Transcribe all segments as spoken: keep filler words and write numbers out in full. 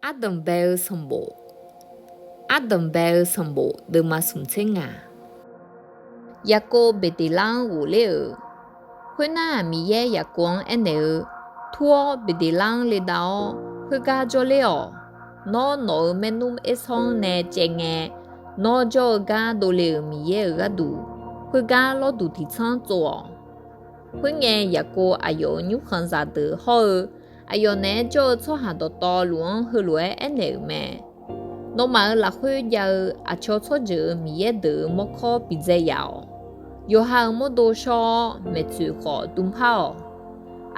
Ardanqbae-eu sanqbof. Ardanqbae-eu sanqbof deuvma smq tser ngaq. Yaqkov Beqdeqlar-anr ghofler-euq. Khoernar, Miqyaer Yaqkov-anr aernaeq-eu, Tur-awr, Beqdeqlar-anr ledav-awr, khoergar jawrler-awq. Nawr, nawq-euq maernmr Ersawr-anr nae caev ngae, nawr jawr-eu gar dovle-euq Miqyaer-euq gharduq, khoergar lawrduq tiqtsanr tsov-awq. Khoerngae, Yaqkov aqyawf-euq nymrkhanq zaqdeuq hawr-eu, aqyawf naeq-aer jawr-eu tsawrhaq dawqtawvluf-anr heulof-aer aernaeq-euq mae. Nawmaf-euq lafkhoer jav-eu aqcawq tsawrjeuq-euq miqyaer deuq-euq mawrkawr bidzae yaf-awq. Yawqha-euq mawrdo shawr-awr, maeqtsoeq khawf dm par-awq.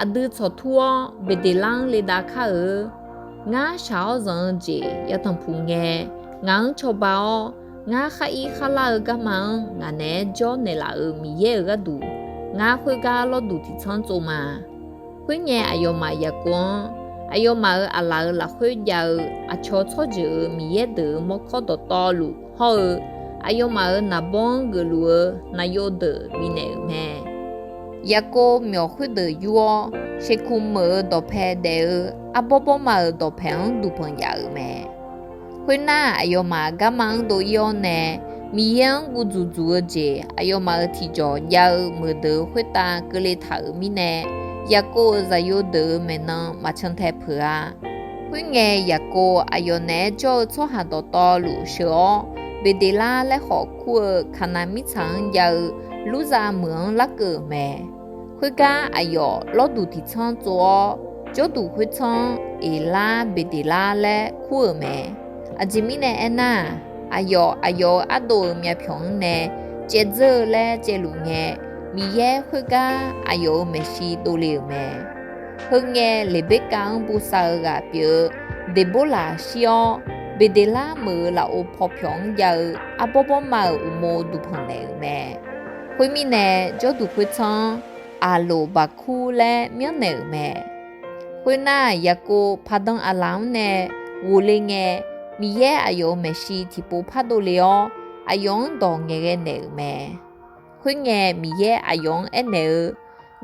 Aqdui tsawqtur-awr, Beqdeqlar-anr ledav kar-eu. Ngar shaq-awr zanq-eu jeq yatanq puq ngae, ngaq-anr cawba-awr, ngar khar ir khar lar-eu garma-anr ngaq naeq-aer jawr naeqlaf-euq Miqyaer-euq gharduq, ngar khoergar lawrduq tiqtsanr tsov ma. Khoerngae, aqyawfmaf Yaqkov-anr, aqyawfmaf-euq aqlaf-euq lafkhoer jav-eu aqcawq tsawrjeuq-euq miqyaer deuq-euq mawrkawr dawqtawvluf hawr-eu, aqyawfmaf-euq naqbawr-anr geufluf-eu naqyov deuq bifnaeq-euq mae. Yaqkov myawq khoerdeuq yur-awr, Sheqkuq meuq-euq dawqpae daef-eu arbawr bawrma-euq dawqpae-anr duqbanq yaf-euq mae. Khoernar, aqyawfmaf garma-anr dov ir-awr nae, Miqyaer-anr guv dzuq dzuq-eu jeq aqyawfmaf-euq tiqjawq jav-eu meuqdeuq khoertav keuvle taq-euq mirnae, Yaqkov-euq zaqyo deuq-euq maeqnan maqcan tae peuq-a. Khoerngae, Yaqkov aqyawf naeq-aer jawr-eu tsawrhaq dawqtawvluf sheuq-awr, Beqdeqlar laer khawf kur-eu Kaqnaq mirtsaq-anr jav-eu Lurzav meuq-anr larkeuv-euq mae. Khoergar, aqyawf lawrduq tiqtsanr tsov-awr, jawrduq khoertsanr-anr Eqlar Beqdeqlar laer kur-euq mae. Aqjeq mirnae aernar, aqyawf aqyawf-euq ardov-euq myavpyawq-anr nae caevdzeur-eu laer caevluf ngae, Miqyaer khoergar aqyawf-euq maeqshi dovle-euq mae. Heungae, Leqberkav-anr bosav-eu ghaq pyeuf-eu Deqborlaq shir-awr, Beqdeqlar meuq-euq lafov paw pyawq-anr jav-eu arbawr bawrma-euq uqmov duqbanq naeq-euq mae. Khoermirnae, jawrduq khoertsanr-anr Aqloq Baqkur laer myanrnaeq-euq mae. Khoernar, Yaqkov paqdan aqlaf-anr nae ghofle ngae, Miqyaer aqyawf-euq maeqshi tiqpov pardov le-awr, aqyawf-anr dawq ngaeqghae naeq-euq mae. Khoerngae, Miqyaer aqyawf-anr aernaeq-eu,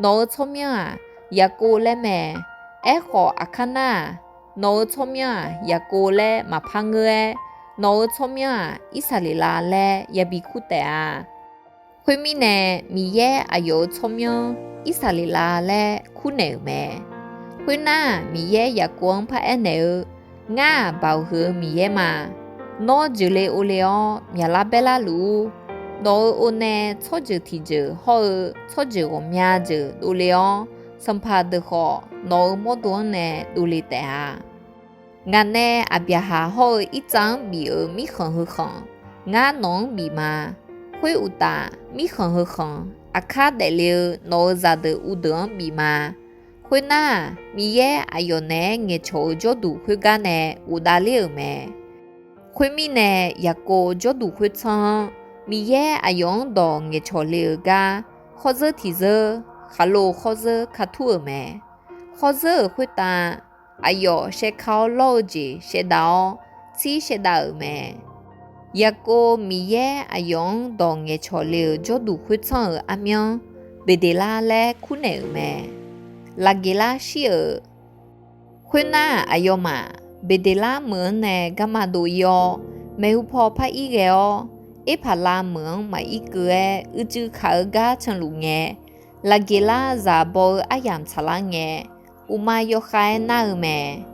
Nawq-euq tsawrmyanr-aq, Yaqkov laer mae. Aerkhawf, aqkar nar-aq, Nawq-euq tsawrmyanr-aq, Yaqkov laer maqpar ngeur-aer, nawq-euq tsawrmyanr-aq, Irsaqleqlav laer yabi kur taef-a. Khoermirnae, Miqyaer aqyawf-euq tsawrmyanr Irsaqleqlav laer kurnaeq-euq mae. Khoernar, Miqyaer Yaqkov-anr paraer naeq-eu, Ngar-aq, Baoq huiq-eu Miqyaer ma. Nawr, jeuqle ovle-awr myaqlar baerlar luf-ur. Nawq-euq o nae tsawrjeuq tiqjeuq hawr-eu tsawrjeuq ghawqmya jeuq dovle-awr, sanqpaq deuq khawf nawq-euq mawrdo-anr nae dovle taef-a. Ngaq nae Aqbyaqhaq hawr-eu Irtsav-anr bif-euq mirkhanq heu khanq, ngar nawq-anr bif ma. Khoeruqtaf, mirkhanq heu khanq aqkar daefle-eu nawq-euq zaqdeuq uvdeuq-anr bif ma. Khoernar, Miqyaer aqyawf naeq-aer ngaeqcawq-eu jawrduq khoergar nae ghofdav ler-euq mae. Khoermirnae, Yaqkov jawrduq khoertsanr-anr Miqyaer aqyawf-anr dawq ngaeqcawq le-euq gar, khawr zeur tiq zeur, khaqlo khawr zeur ka tur-euq mae. Khawr zeur-euq khoertav, aqyawf shaevka-awr lawr-eu jeq shaevdav-awr, tsir shaevdav-euq mae. Yaqkov Miqyaer aqyawf-anr dawq ngaeqcawq le-euq jawrduq khoertsanr-euq armyanr Beqdeqlar laer kurnaeq-euq mae. Laqgeqlar shir-euq. Khoernar, aqyawfmaf Beqdeqlar meuq-anr nae garma dov ir-awr, maeqhu paw par ir ghae-awr, Erpaqlav meuq-anr maqir keuv-aer uicuiv kaq-eu gar canluf ngae, Laqgeqlar zaq baw-eu aryamq tsaqlar ngae, uqma yawkhav-aer nar-eu mae.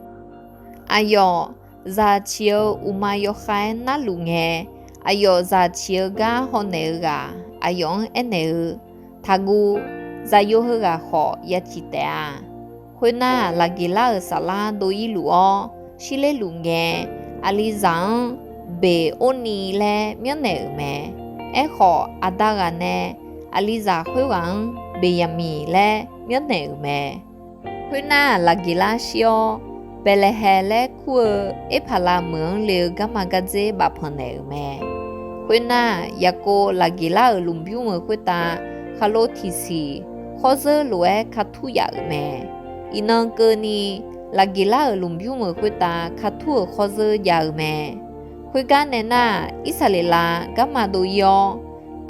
Aqyawf zaq ciq-eu uqma yawkhav-aer narluf ngae, aqyawf zaq ciq-eu gar hawnaeq-eu ghaq aqyawf-anr aernaeq-eu, Taqguv. Zaqyo heughaq khawf ya ciq taef-a. Khoernar, Laqgeqlar-euq saflar dov ir luf-awr shirler luf ngae, aqlizaq-anr Beq Orni laer myanrnaeq-euq mae. Aerkhawf, aqda ghaq nae aqlizaq khoerghaq-anr Beqyaqmiq laer myanrnaeq-euq mae. Khoernar, Laqgeqlar shir-awr, Baeqlaeqhaeq laer kur-eu Erpaqlav meuq-anr le-eu garma gardzer bafpanq naeq-euq mae. Khoernar, Yaqkov Laqgeqlar-euq lmqbymr-euq khoertav khaqlo tiqsiq khawr zeur lof-aer ka tur yaf-euq mae. Iqnan keuvni, Laqgeqlar-euq lmqbymr-euq khoertav ka tur-euq khawr zeur jav-eu mae. Khoergar nae nar, Irsaqleqlav garma dov ir-awr,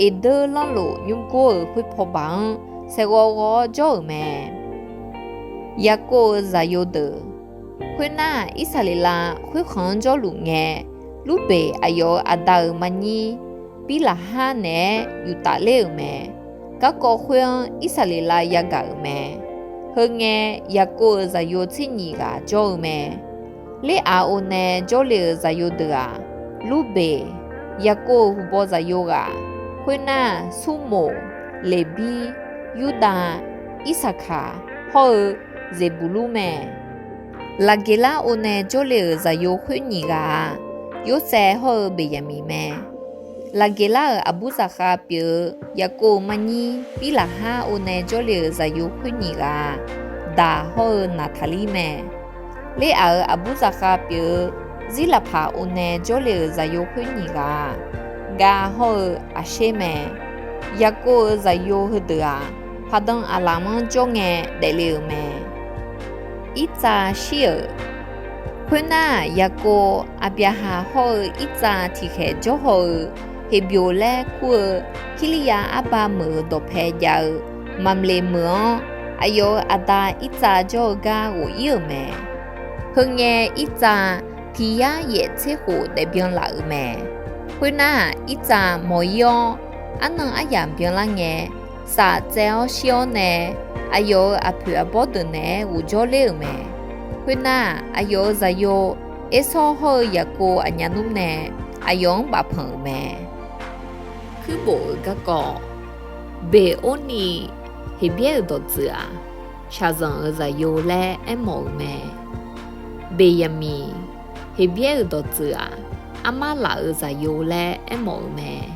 Eqdeur lanrlof nymrgor-euq khoerpaw baq-anr saeqghawv ghawv-awr jawr-euq mae. Yaqkov-euq zaqyo deuq. Khoernar, Irsaqleqlav khoerkhanq-anr jawrluf ngae, Lurbeq aqyawf-euq aqda-euq marnyir Birlaqhar naeq-aer yuftaf ler-euq mae. Garkawv khoer-anr Irsaqleqlav yagaq-euq mae. Heu ngae, Yaqkov-euq zaqyo tser nyiq ghaq jawr-eu mae. Leraq-or nae jawrle-euq zaqyo deuq-aq, Lurbeq, Yaqkov-euq huqbaw zaqyo ghaq, khoernar, Surmoq, Leqbir, Yurdav, Irsaqkaq hawr-eu Zeqbuqlur mae. Laqgeqlar-or nae jawrle-euq zaqyo khoer nyiq ghaq-aq, Yorsaev hawr-eu Beqyaqmiq mae. Laqgeqlar-euq aqbur zaqkhav pyeuf-eu Yaqkov-euq marnyir Birlaqhar-or nae jawrle-euq zaqyo khoer nyiq ghaq-aq, Daq hawr-eu Naqtaqlir mae. Leraq-euq aqbur zaqkhav pyeuf-eu Zirlaqpaq-or nae jawrle-euq zaqyo khoer nyiq ghaq-aq, Gav hawr-eu Aqsher mae. Yaqkov-euq zaqyo heudeuq-aq, Paqdan Aqlamq-anr jawr ngae daefle-euq mae. Irtsav shir-euq. Khoernar, Yaqkov Aqbyaqhaq hawr-eu Irtsav tiqkhaeq jawr haw-eu, Heqbyoq laer kur-eu Kirliryav arbar meuq-euq dawqpae jav-eu Maqmqleq meuq-anr, aqyawf-euq aqda Irtsav jawr-eu gar ghof ir-euq mae. Heu ngae, Irtsav tiq yar yaef tser khof daefbyan laf-euq mae. Khoernar-aq, Irtsav mawq ir-awr, arnan aryamq byanlar ngae, saf tsaev-awr shir-awr nae, aqyawf-euq aqpoeq aqbawr deuq naeq-aer ghofjawr ler-euq mae. Khoernar-aq, aqyawf-euq zaqyo Ersawr hawr-eu Yaqkov aqnyaf nmr nae aqyawf-anr bafpanq-euq mae. Kuirbof-euq garkawv. Beqorni, Heqbyaer-euq dawqtsuif-aq, shaqzanq-euq zaqyo laer aermawf-euq mae. Beqyaqmiq, Heqbyaer-euq dawqtsuif-aq, armar laf-euq zaqyo laer aermawf-euq mae.